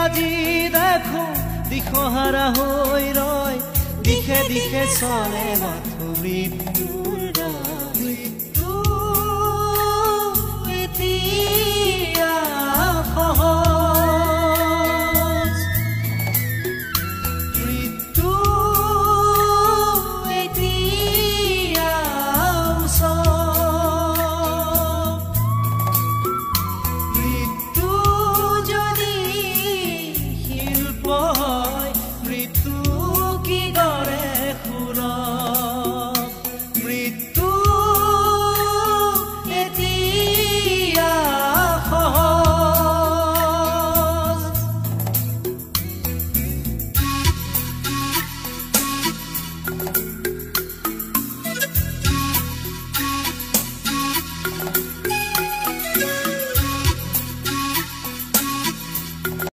আজি দেখো দিশহাৰা হৈ ৰয়, দিশে দিশে চলে মাথো মৃত্যুৰ মৃত্যু এতিয়া সহজ, মৃত্যু এতিয়া ওচৰ। মৃত্যু যদি শিল্প হয়, মৃত্যু কি দৰে সুৰভ, মৃত্যু এতিয়া সহজ।